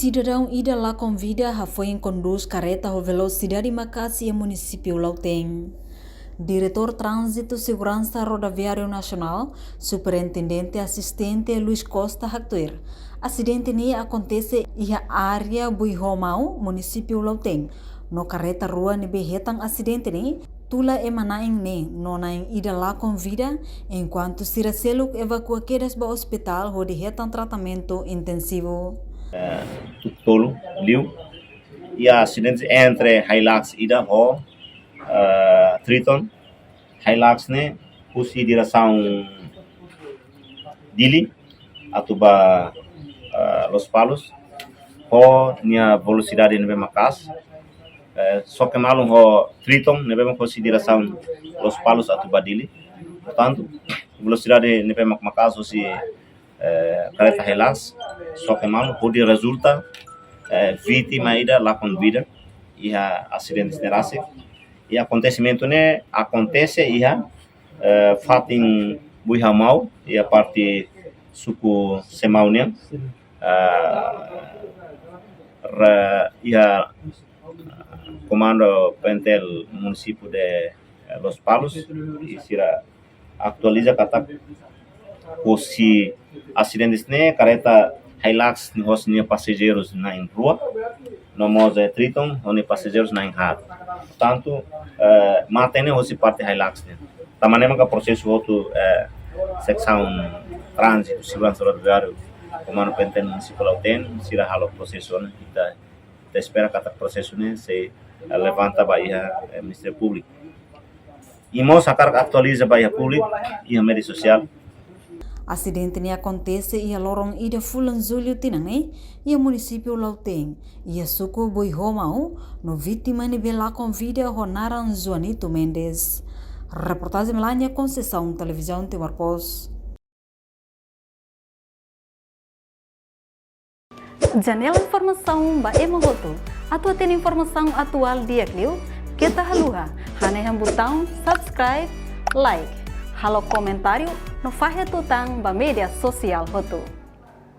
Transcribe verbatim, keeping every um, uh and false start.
Sidadaun ida lakon vida hafoin kondús kareta ho velosidade maka'as iha munisípiu Lautém. Diretór Tránzitu Seguransa Rodoviáriu Nasionál, Superintendente Asistente Luis Costa haktuir, asidente ne'e akontese iha área Buihomau, munisípiu Lautém, no kareta rua ne'ebé hetan asidente ne'e tula ema na'in ne'e, no na'in ida lakon vida, enkuantu sira seluk evakua kedas ba ospitál hodi hetan tratamentu intensivu. Eh, tuku tolu liu, iha asidente entre Hilux ida ho, eh, Triton. Hilux ne'e husi diresaun Dili atu ba, eh, Lospalos, ho nia velosidade ne'ebé maka'as. Eh, xoke malu ho Triton ne'ebé mak husi diresaun Lospalos atu ba Dili. Portantu, velosidade ne'ebé mak maka'as husi, eh, kareta Hilux, xoke malu, hodi rezulta, eh, vítima ida lakon vida iha asidente ne'e rasik. I akontesimentu ne'e akontese iha, eh, fatin Buihomau, iha parte suku Semau nian. Eh, ra-, iha Komandu PNTL munisípiu de, eh, Lospalos, i sira atualiza katak husi asidente ne'e kareta Hilux ne'e ho nia pasajeirus na'in rua, no mós, eh, Triton ho nia pasajeirus na'in haat. Portantu, eh, mate ne'e husi parte Hilux ne'e. Tanba ne'e maka prosesu hotu, eh, seksaun tránzitu, seguransa rodoviáriu, Komandu PNTL munisípiu Lautém, sira halo prosesu ne'e, ita, ita espera katak prosesu ne'e sei, eh, levanta ba iha, eh, Ministériu Públiku. I mós hakarak atualiza ba iha públiku, iha média sosiál. Asidente ne'e akontese iha loron ida fulan Jullu tinan ne'e, iha munisípiu Lautém, iha suku Buihomau, no vítima ne'ebé lakon vida ho naran Joanito Mendes. Reportajen Melania Conceição, Televizaun Timor Post. Janela informasaun ba ema hotu. Atu hatene informasaun atuál di'ak liu, keta haluha hanehan butaun subscribe, like, halo komentáriu, no fahe tutan ba média sosiál hotu.